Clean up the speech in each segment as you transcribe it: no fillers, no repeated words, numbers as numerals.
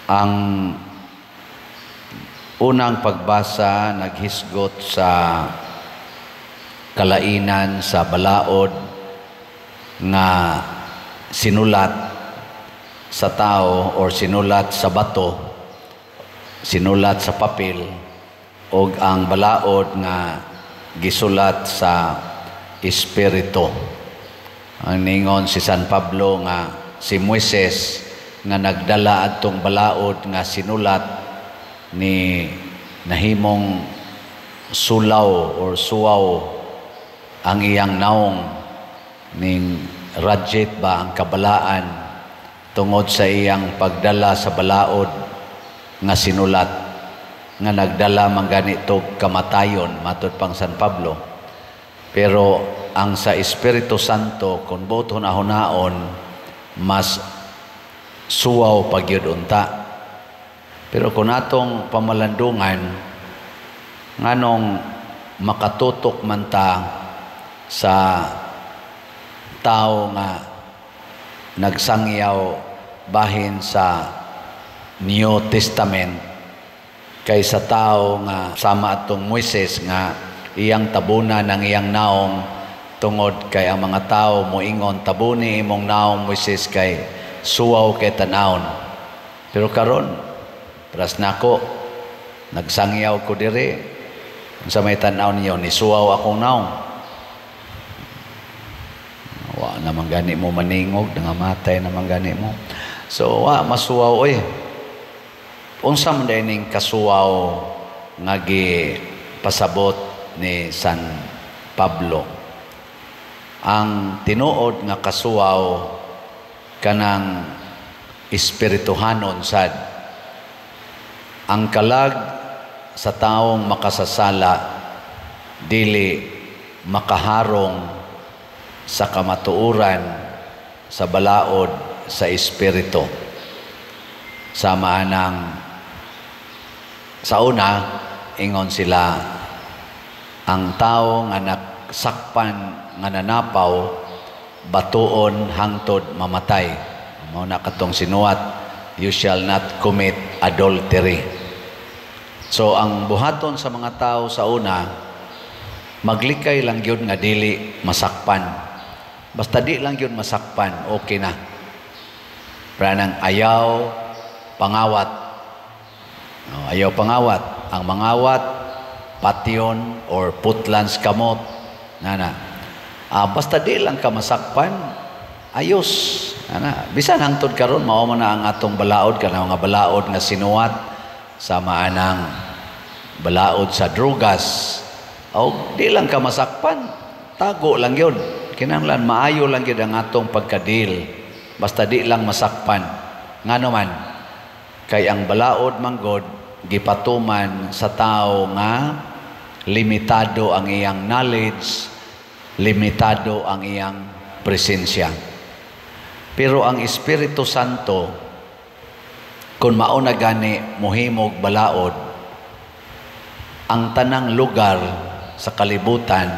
Ang unang pagbasa naghisgot sa kalainan sa balaod nga sinulat sa tao or sinulat sa bato, sinulat sa papel, og ang balaod nga gisulat sa espiritu. Ang ningon si San Pablo nga si Moises nga nagdala adtong balaod nga sinulat ni nahimong sulaw or suwaw ang iyang naong, ning rajit ba ang kabalaan tungod sa iyang pagdala sa balaod nga sinulat nga nagdala man ganito kamatayon, matud pang San Pablo. Pero ang sa Espiritu Santo, kung buot hunahunaon, mas suwaw pa gyud unta. Pero kung atong pamalandungan, nganong makatutok man ta sa tao nga nagsangyaw bahin sa New Testament kaysa tao nga sama atong Moises nga iyang tabunan ang iyang naong tungod kay ang mga tao moingon, "Tabuni imong naong, Moises, kay suwaw kay tanawon"? Pero karon, pras nako, nagsangyaw ko diri, unsa may tan-aw niyo, ni suwaw akong naong? Wa naman gani mo maningog, nangamatay naman gani mo. So wa masuwaw oy. Unsa man diay ning kasuwaw nga pasabot ni San Pablo? Ang tinuod nga kasuwaw kanang espirituhanon sad. Ang kalag sa taong makasasala dili makaharong sa kamatuoran sa balaod sa espiritu. Sama anang sa una, ingon sila, ang tao nga nagsakpan nga nanapaw, batuon hangtod mamatay. Mao na katong sinuwat, "You shall not commit adultery." So ang buhaton sa mga tao sa una, maglikay lang gyud nga dili masakpan. Basta di lang gyud masakpan, okay na. Pranang ayaw pangawat. No, ayaw pangawat. Ang mangawat, patyon or putlan sa kamot. Nana. Basta di lang ka masakpan, ayos. Ana, bisan hangtod karon mao man na ang atong balaod, kana nga balaod nga sinuwat sama anang balaod sa drugas. O di lang ka masakpan, tago lang yun. Kinahanglan maayo lang gyud ang atong pagkadil. Basta di lang masakpan. Ngano man, kay ang balaod manggod gipatuman sa tao nga limitado ang iyang knowledge, limitado ang iyang presensya. Pero ang Espiritu Santo, kung mao na gani mohimog balaod, ang tanang lugar sa kalibutan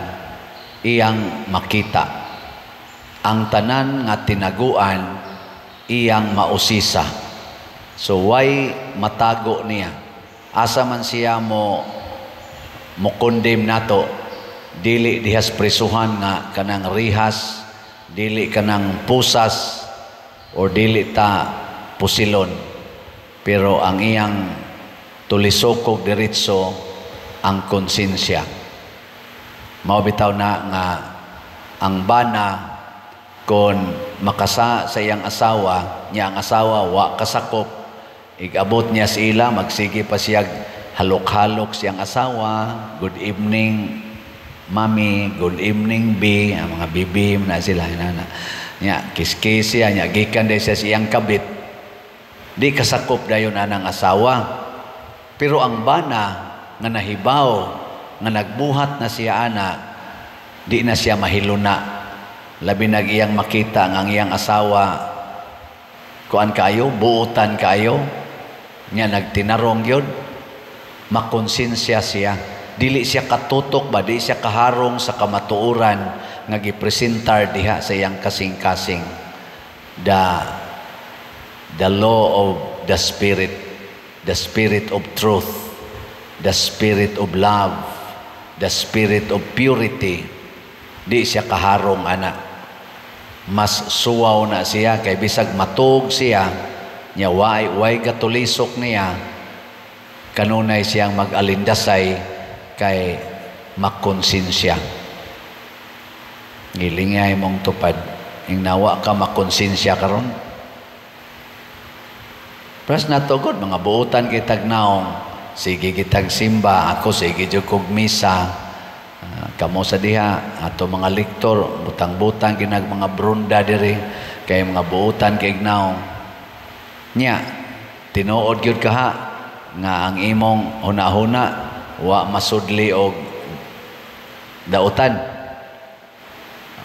iyang makita. Ang tanan nga tinaguan iyang mausisa. So why matago niya? Asa man siya mo condemn nato? Dili dihas prisuhan nga kanang rihas, dili kanang pusas or dili ta pusilon. Pero ang iyang tulisokog diretso ang konsensya. Mao bitaw na nga ang bana, kon makasa sa iyang asawa niya, ang asawa wa kasakop, igabot niya sa ila, magsige pa siya halok-halok siyang asawa, "Good evening, mami, good evening, B," ang mga bibi na sila nana. Nya kiss-kiss siya, nya gikan day siya sa iyang kabit. Di kasakop dayon anang asawa. Pero ang bana nga nahibaw nga nagbuhat na siya ana, di na siya mahiluna. Labi nag iyang makita nga ang iyang asawa kuan kaayo, buotan kaayo, nya nagtinarong gyud, makonsensya siya. Dili siya katutok ba, di siya kaharong sa kamatuoran nga gipresentar diha sa iyang kasing-kasing. The The law of the spirit of truth, the spirit of love, the spirit of purity. Di siya kaharong ana. Mas suwaw na siya kay bisag matug siya nya way gatulisok niya, kanunay siyang mag-alindasay kay makonsensya. Gilingay mong tupad ing nawa ka makonsensya karon. Pras natugod mga buutan kitag naong, sige kitag simba, ako sige jud kog misa. Kamo sa diha ato mga lektor, butang-butang kinag mga brunda diri kay mga buutan kay naong. Nya tinuod gyud kaha nga ang imong hunahuna wa masudli og dautan.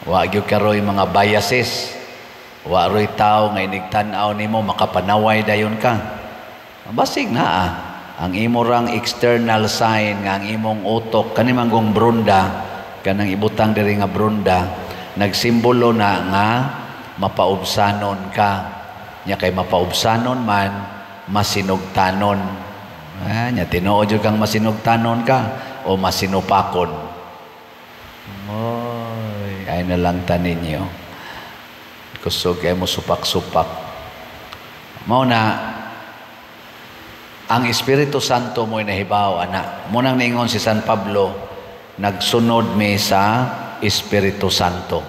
Wa gyud karoy mga biases. Wa roy tawo nga inigtan-aw nimo makapanaway dayon ka. Basig na ang imo rang external sign nga ang imong utok kani manggong brunda, kanang ibutang diri nga brunda, nagsimbolo na nga mapaubsanon ka. Nya kay mapaubsanon man, masinugtanon. Nya tinuod jud kang masinugtanon ka o masinupakon. Oy, ay na lang ta ninyo. Kusog kay mo supak-supak. Mao na ang Espiritu Santo mo'y nahibaw ana. Mo nang niingon si San Pablo, nagsunod mi sa Espiritu Santo.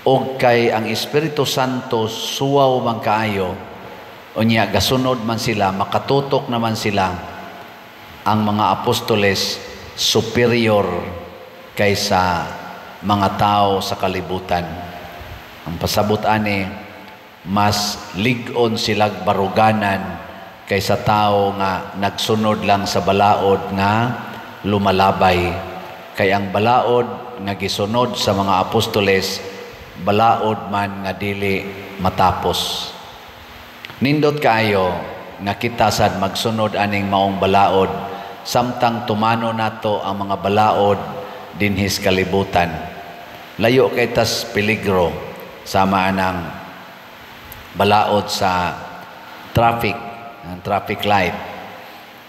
Og kay ang Espiritu Santo suwaw man kaayo, unya gasunod man sila, makatutok naman sila, ang mga apostoles superior kaysa mga tao sa kalibutan. Ang pasabot ani, mas lig-on silag baruganan kaysa tao nga nagsunod lang sa balaod nga lumalabay. Kay ang balaod nga gisunod sa mga apostoles, balaod man nga dili matapos. Nindot kaayo nga kita sad magsunod aning maong balaod samtang tumano nato ang mga balaod dinhis kalibutan. Layo kay tas peligro sama anang balaod sa traffic, ang traffic light.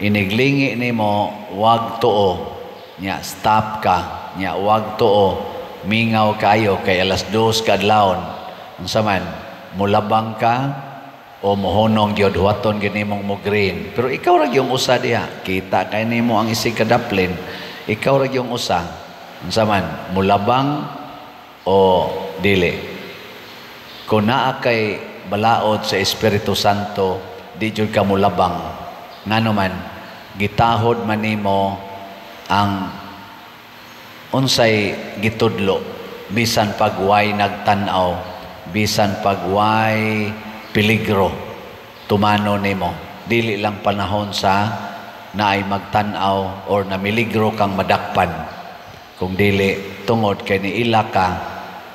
Iniglingi nimo wag tuo, nya stop ka, nya wag tuo, mingaw kayo kay 2:00 kaadlawon. Unsa man, mulabang ka o mohonong gyud, huwaton gyud nimong mo green. Pero ikaw ra gyung usa diha, kita kay nimo ang isig kadaplin, ikaw ra gyung usa. Unsa man, mulabang o dili? Kung naa kay balaod sa Espiritu Santo, di jud ka mulabang. Ngano man, gitahod man nimo ang unsay gitudlo, bisan pagway nagtan-aw, bisan pagway peligro, tumano nimo. Dili lang panahon sa naay magtan-aw or namiligro kang madakpan, kung dili tungod kay niila ka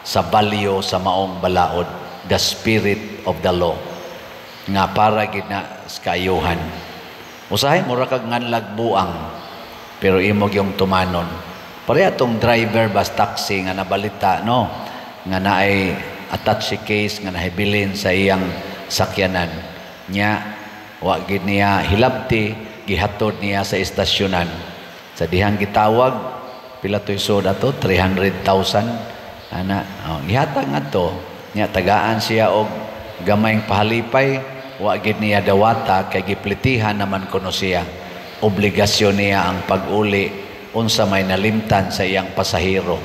sa balyo sa maong balaod, the spirit of the law, nga para gid na sa kaayuhan. Usahay mura kag nganlag buang, pero imo gyung tumanon. Pareha tong driver bus taxi nga nabalita, no, nga naay attache case nga nahibilin sa iyang sakyanan. Nya wa gid niya hilabti, gihatod niya sa istasyonan. Sa dihang gitawag, pila to'y sud ato, 300,000 ana, oh, gihatag ngadto. Nya tagaan siya og gamayng pahalipay, wa gid niya dawata kay giplitihan naman kuno siya. Obligasyon niya ang pag-uli unsa may nalimtan sa iyang pasahero.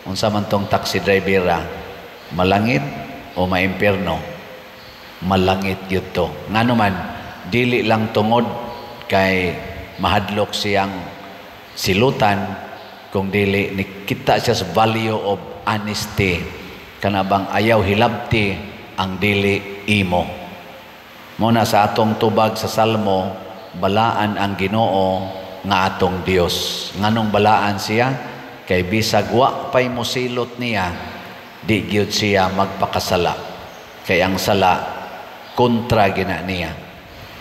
Unsa man tong taxi driver, malangit o maimpierno? Malangit gyud to. Ngano man, dili lang tungod kay mahadlok siyang silutan, kung dili nikita siya sa value of honesty, kana bang ayaw hilabti ang dili imo. Muna sa atong tubag sa Salmo, balaan ang Ginoo nga atong Dios. Nganong balaan siya? Kay bisag wa pay mosilot niya, di gyud siya magpakasala. Kay ang sala kontra gina niya.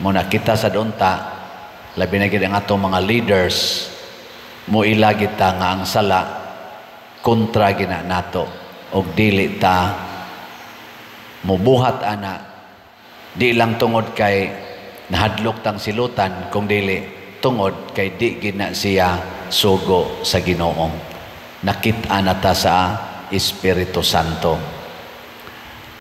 Muna kita sa unta, labi na gid ang atong mga leaders, muila kita nga ang sala kontra gina nato, og dili ta mubuhat ana Di lang tungod kay nahadlok tang silutan, kung dili tungod kay di gina siya sugo sa Ginoo. Nakit-an na ta sa Espiritu Santo.